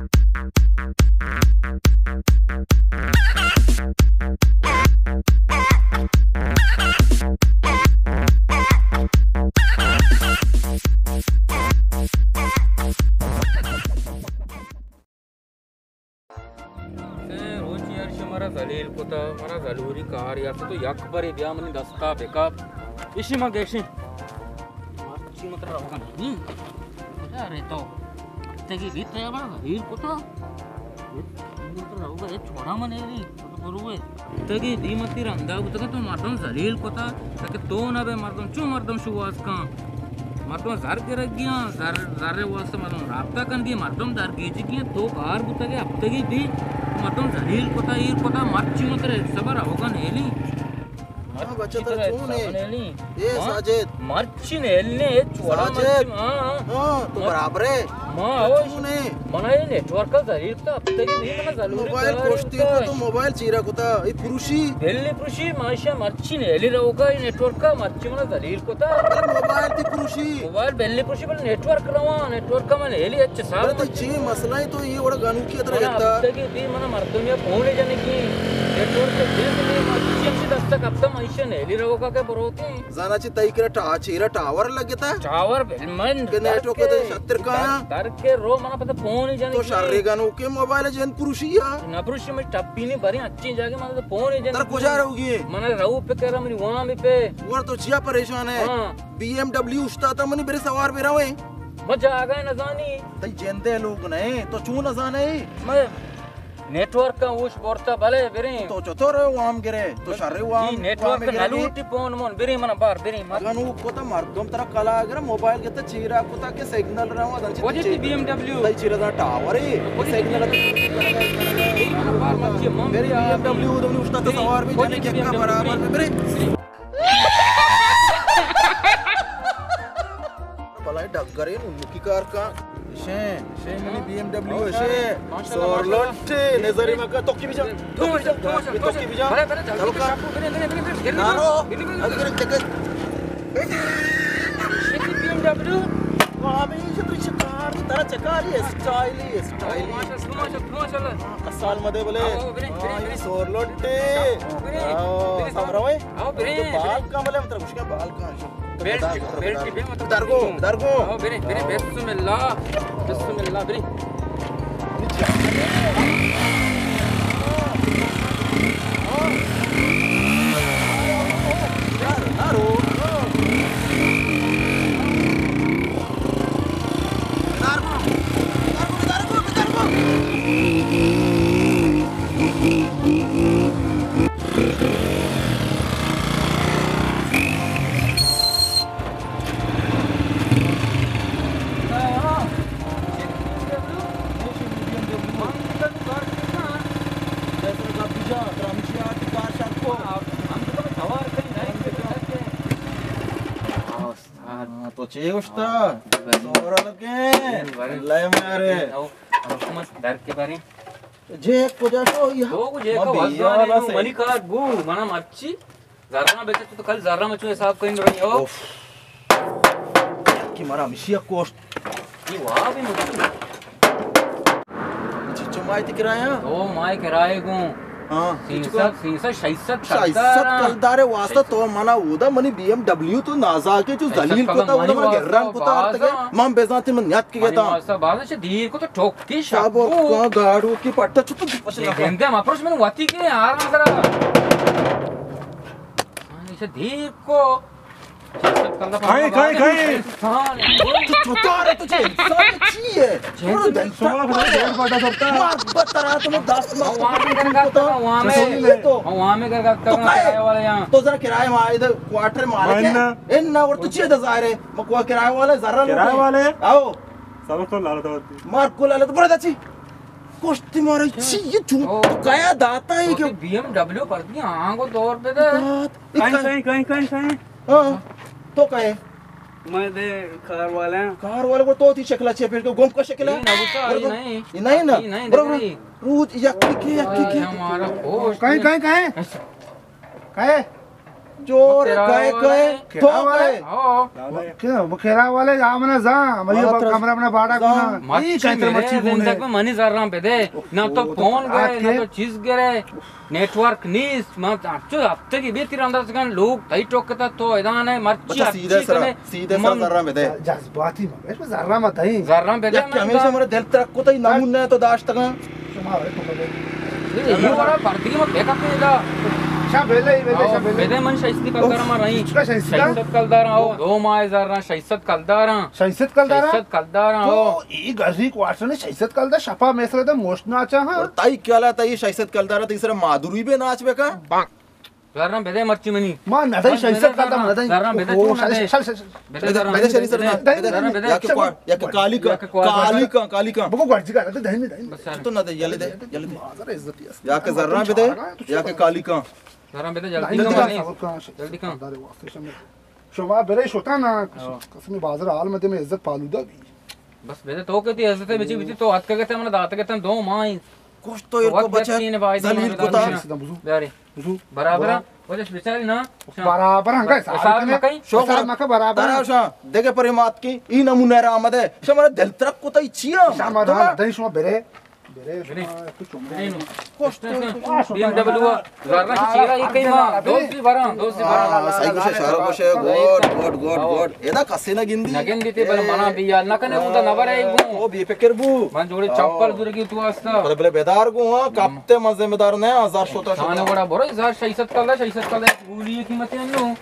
سے روچ یار، شما را ذلیل کتا، منا ضروری کار یا تو یک بری بیا منی دستا بکپ. ایشی ما گیشیں. مرچی متر روگن. ہم. کجا رہتا ہو؟ تگی بیت ہے بڑا ذلیل کتا. متر روگا، یہ چھوڑا من نہیں. تگی دی متی رندا بوتگا تو مردم ذلیل کتا، تاکہ تو نہ بے مردم، چون مردم شواز کن؟ مردم زر گرگیاں، زر، زر واسطہ مردم رابطہ کندی، مردم درگیجگیاں، تو گار بوتگے ہفتگی دی، مردم ذلیل کتا، ایر کتا، مرچی متر صبر ہوگا نیلی. ہاں، بچہ ترا چون ہے؟ اے ہاں؟ ساجد. مرچی نیلنے، چوڑا ساجد. مرچی، ہاں، ہاں. ہاں، تو مر-، برابر ہے. ماں، تو او چون ہے؟ منا اے نیٹورک ذلیل کتا، ہفتگی نہیں منا ذلیل موبائل کتا، کشتی کتا. تو موبائل چیرا کتا، اے پروشی. دلی پروشی، ماشا مرچی نیلی روگا، اے نیٹورک مرچی منا ذلیل کتا. ارے موبائل تی پروشی. موبائل بلی پروشی، بل نیٹورک رواں، نیٹورک من نیلی اچ صاف. ارے تو چی مسئلہ ہے تو یہ وڑا گنوکی اترا منا گتا؟ ہفتگی دی منا مردم یا فون جنگی، نیٹورک دل نہیں، مرچی ہمشی دستا کپتا، ماشا نیلی روگا کے بروتی. زانا چی تئی کرا ٹا-، چیرا ٹاور لگتا؟ ٹاور بل من کہ نیٹورک تے شتر کایا؟ در کے رو منا پتہ فون ہی جنگی. تو شر گنوکے موبائل جن پروشی یا؟ نہ پروشی، من ٹپی نہیں بری اچھی جاگے، منا تو فون ہی جنگی. در کجا رہوگی؟ منا رو پہ کرا منی وام پہ. ور تو چیا پریشان ہے؟ ہاں. بی ایم ڈبلیو اشتا تا منی برے سوار بے رویں. من جاگا نزانی. تئی جندے لوگ نہیں، تو چون نزانے؟ میں نیٹورک اوش برتا بلے بریں. تو چطور وام گرے؟ تو شر وام، جی، نیٹورک وام گرے. نلوٹی پون مون، بریں منا بار، بریں مر. گنوک کتا مردم ترا کلا گر موبائل گتا چیرا کتا کہ سگنل روا در چی وجہ چی؟ تی بی ایم ڈبلیو. تئی چیرا دا ٹاور ہے، وجہ تی سگنل. بار مر چی مام. بریں بی ایم ڈبلیو دم اشتا تا سوار بھی جانے کہ برابر بریں. بلائیں ڈگرے نوکی کار کن. شے، شے منی بی ایم ڈبلیو او، شے. ماشاءاللہ، سور ماشاءاللہ. لوٹ، نظری مکا، توکی بجا. توکی بجا، توکی بجا. بلے، بلے، جلدی چلو کن. شاپو، بلے، بلے، بلے، بلے، جلدی نارو، بلے، بلے، بلے. اگر جگہ. شے بی ایم ڈبلیو. ہمیشہ تو شکار، ترا چکاری، اسٹائلی، اسٹائلی. ماشاءاللہ، ماشاءاللہ، ماشاءاللہ. کسال مدے بلے. او، بلے، بلے، بلے. سور لوٹ. بلے، او، بلے. سمروے. آؤ، برے، تو بال برے. کم لے، مطلب، اس کا بال کہاں ہے؟ بیلٹ، بیلٹ بھی، مطلب، درگو، درگو. آؤ، برے، برے، بسم اللہ، بسم اللہ، برے. ہاں، تو چے گوشتا؟ ہاں، بلے. سورا لگے. بلے، بلے. اللہ مارے. او، او، شما در کے بارے؟ جے کجا شو یا؟ تو کو جے ما کا بیا وزگار والا ہے، سے. منی کار بو، منا مرچی. زراں بچ تو کل زراں مچو حساب کن رہی ہو. اوف. کہ مارا ہمشی کوشت. یہ واب ہے مجھے. چچو مائی تی کرایہ؟ او مائی کرایہ گوں. ہاں. سینسد، سینسد، ششسد ششسد کلدار. کلدار واسطہ تو منا اودا منی بی ایم ڈبلیو تو نازاکے چو ذلیل کتا، اودا منا گران کتا آرتگے. من بزانتی من نیت کے گتا. واسطہ باز اچھا دیر کو تو ٹوک کی شب کو گاڑو کی پٹا چو تو پچھلا. گندے ما پروش من واتی کے آرام کرا. ہاں، اسے دیر کو. کائیں، کائیں، کائیں؟ تو چطور ہے، تجھے انسان چی ہے؟ شما خدا ڈیڑھ پاٹا سبتا. مار بترا تمہیں دست مار. وامے گرگا تو، وامے. تو. وامے گرگا تو کرایہ والا یہاں. تو ذرا کرایہ ما ادھر کوارٹر مالک ہے. ان نہ اور تو چیز ظاہر ہے. میں کوئی کرایہ والا ذرا کرایہ والے. آؤ. سبق تو لالتا ہوتی. مار کو لالتا بڑا دچی. کشتی مارا چی یہ چون کیا داتا ہے کہ بی ایم ڈبلیو پر دی آنگو دور پہ دے. کائیں، کائیں، کائیں، کائیں، کائیں؟ ہاں، تو کہے؟ میں دے کار والا ہیں. کار والے کو تو تھی شکل اچھے پھر تو گم کا شکل ہے. یہ نہ ہوتا، یہ نہیں. یہ نہیں نا. یہ نہیں، برو، برو. روز یکی کے، یکی کے. ہمارا ہوش کہیں، نہیں. کہیں، کہیں؟ کہیں؟ چور کئے کئے؟ تو کئے؟ ہاں۔ کیا؟ وہ کرا والے آ منا زاں، ہماری کمرہ منا باڑا کونا۔ مرچی میرے زندگ میں منی زراں بدے، نہ تو فون گرے، نہ تو چیز گرے، نیٹ ورک نیست۔ من چو ہفتے کی بیتی رندا سکن لوگ تئی ٹوکتا تو ادانے مرچی بچا سیدھے سرا، سیدھے سرا زراں بدے۔ جذباتی مبے، زراں مدے۔ زراں بدے۔ یک ہمیشہ مرے دل ترک کو تئی نمونہ تو داشتگاں۔ شما وڑا پردی ما پیک اپ دا۔ شا بیلے، بیلے، شا بیلے۔ بدے من شش صد کلدار ما رہی۔ شش صد کلدار؟ او، دو ماہ زراں شش صد کلداراں۔ شش صد کلداراں؟ شش صد کلداراں، تو او۔ ای گزی کوارٹر نے شش صد کلدار شپا میسر دا موشت ناچا ہاں۔ اور تائی کیا لا تائی شش صد کلدار تئی سر مادوری بے ناچ بے کا؟ زراں بدے مرچی منی۔ ما نہ دئی شش صد کلدار نہ دئی۔ زراں بدے، او، چون نہ دے؟ شل، شل، شل۔ بدے بدے، زراں۔ بدے شری سر نہ، بدے، بدے۔ زراں بدے۔ یا کہ کوا-، یا کہ کالی کا، یا کہ کوا-، کالی کا، کالی کا۔ بگو گرجی کا، دے، دے، دے۔ بس زراں۔ تو نہ دے، یلے دے، یلے دے۔ بازار عزتی است۔ یا کہ زراں بدے، یا کہ کالی کا۔ زراں بدے، جلدی کن۔ جلدی کن۔ شما برے شوتا نا، قسم بازار حال مدے میں عزت پالودا بی۔ بس بدے تو کہ تئی عزت بچی بچی تو اتکگتے من داتگتے دو ماہ۔ کچھ تو ان کو بچت ذلیل کتا۔ بیاری۔ برابر۔ وجہ بیچاری نا۔ برابر ہنگا حساب مکئی۔ شوق مکئی برابر۔ ترا شاں دگہ پرے مات کی ای نمونہ را آمدے۔ شما دل ترک کتا چیا؟ شما دل شما برے۔ بی ایم ڈبلیو زراں چیرا ای کئی ما دوست دی براں، دوست دی براں۔ صحیح گوشے، شارو گوشے، گڈ، گڈ، گڈ، گڈ۔ ادا کسے نہ گندی۔ نہ گندی تے بل منا بی یار نہ کنے، ادا نہ برے گو۔ او بے فکر بو۔ من جوڑے چپل زورگی تو استا۔ بلے، بلے بیدار گو، ہاں، کپتے من ذمہ دار نہ، ہزار شوتا شانے شوتا۔ بڑا برو، ہزار شش صد کلدار، شش صد کلدار گولی قیمت انو۔